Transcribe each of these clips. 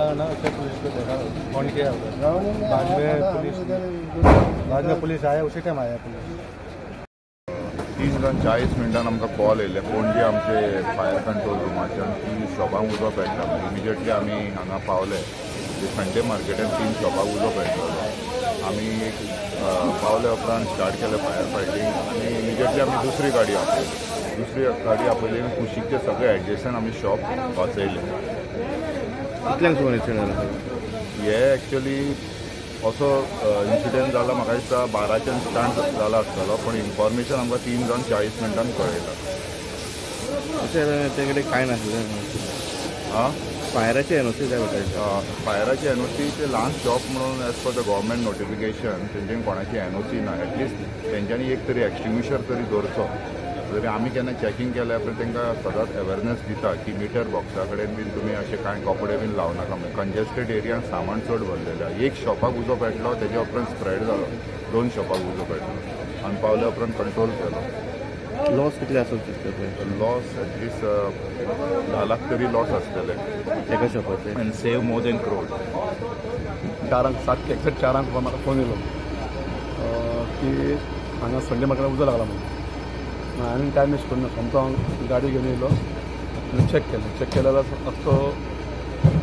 लगा ना, उससे पुलिस को देखा, फोन किया उधर। बाद में पुलिस आया, उसी टाइम आया पुलिस। 3:40 आमकां कॉल येयले पणजे आमचे फायर कंट्रोल रुमाच्यान की शॉपांक उजो पेटला. इमिजिएटली आमी हांगा पावले. संडे मार्केटान 3 शॉपाक उजो पेटलो. आमी एक पावले उपरांत स्टार्ट केलें फायर फायटींग आनी इमिजिएटली आमी दुसरी गाडी आपयली. दुसरी गाडी आपयली आनी कुशीकचे सगळे एडजसंट आमी शॉप वाचयले. कितल्यांक सुमार इन्सिडंट जाला? हे एक्चुअली असो इन्सिडंट जाला म्हाका दिसता 12च्यान स्टार्ट जाला आसतलो, पूण इन्फॉर्मेशन आमकां 3:40 कळयलां. अशें ते कडेन कांय नासलें. आं, फायराची एनओसी जाय पडटा. फायराची एनओसी ते ल्हान शॉप म्हणून as per the government notification तेंच्यानी कोणाची एनओसी ना. एटलिस्ट तेंच्यांनी एक तरी एक्सटिंग्विशर तरी दवरचो. तरी आमी केन्ना चॅकींग केल्या उपरांत तांकां सदांच अवेरनेस दिता की मिटर बॉक्सा कडेन बीन तुमी अशें कांय कपडे बीन लावं नाका. म्हणजे कंजेस्टेड एरियान सामान चड भरलेलें. एक शॉपाक उजो पेटलो, तेज्या उपरांत स्प्रेड जालो, 2 शॉपाक उजो पेटलो आनी पावल्या उपरांत कंट्रोल केलो. लॉस कितले आसत दिसता? लॉस एटलिस्ट 10 लाख तरी लॉस आसतले एका शॉपाचे. आनी सेव मोर देन क्रोड. 4 एक्झॅक्ट 4 म्हाका फोन येयलो की हांगा संडे मार्केटाक उजो लागला म्हणून. हांवें टायम वेस्ट करूं ना, सोमतो हांव गाडी घेवन येयलो आनी चॅक केलें. चॅक केलें जाल्यार आसतो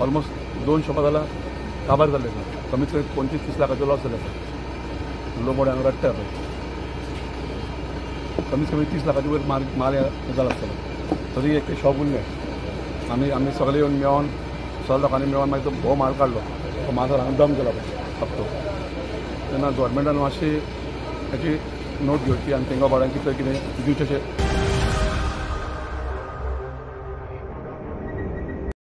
ऑलमोस्ट 2 शॉपां जाल्यार काबार जाल्ले आसा. कमीत कमी 25-30 लाखाचो लॉस जाल्ले आसा. लोक मोडे हांगा रडटा पळय, कमीत कमी 30 लाखाचे वयर माल जाला आसतलो. तरी एक शॉप उरलें. आमी आमी सगळे येवन मेळोन सगळ्या लोकांनी मेळोन मागीर तो भोव माल काडलो. तो माल हांगा डंप केला पळय हप्तो. तेन्ना गव्हर्मेंटान मातशी ताची नोट घेवची आनी तांकां भाड्यान कितें कितें दिवचें अशें.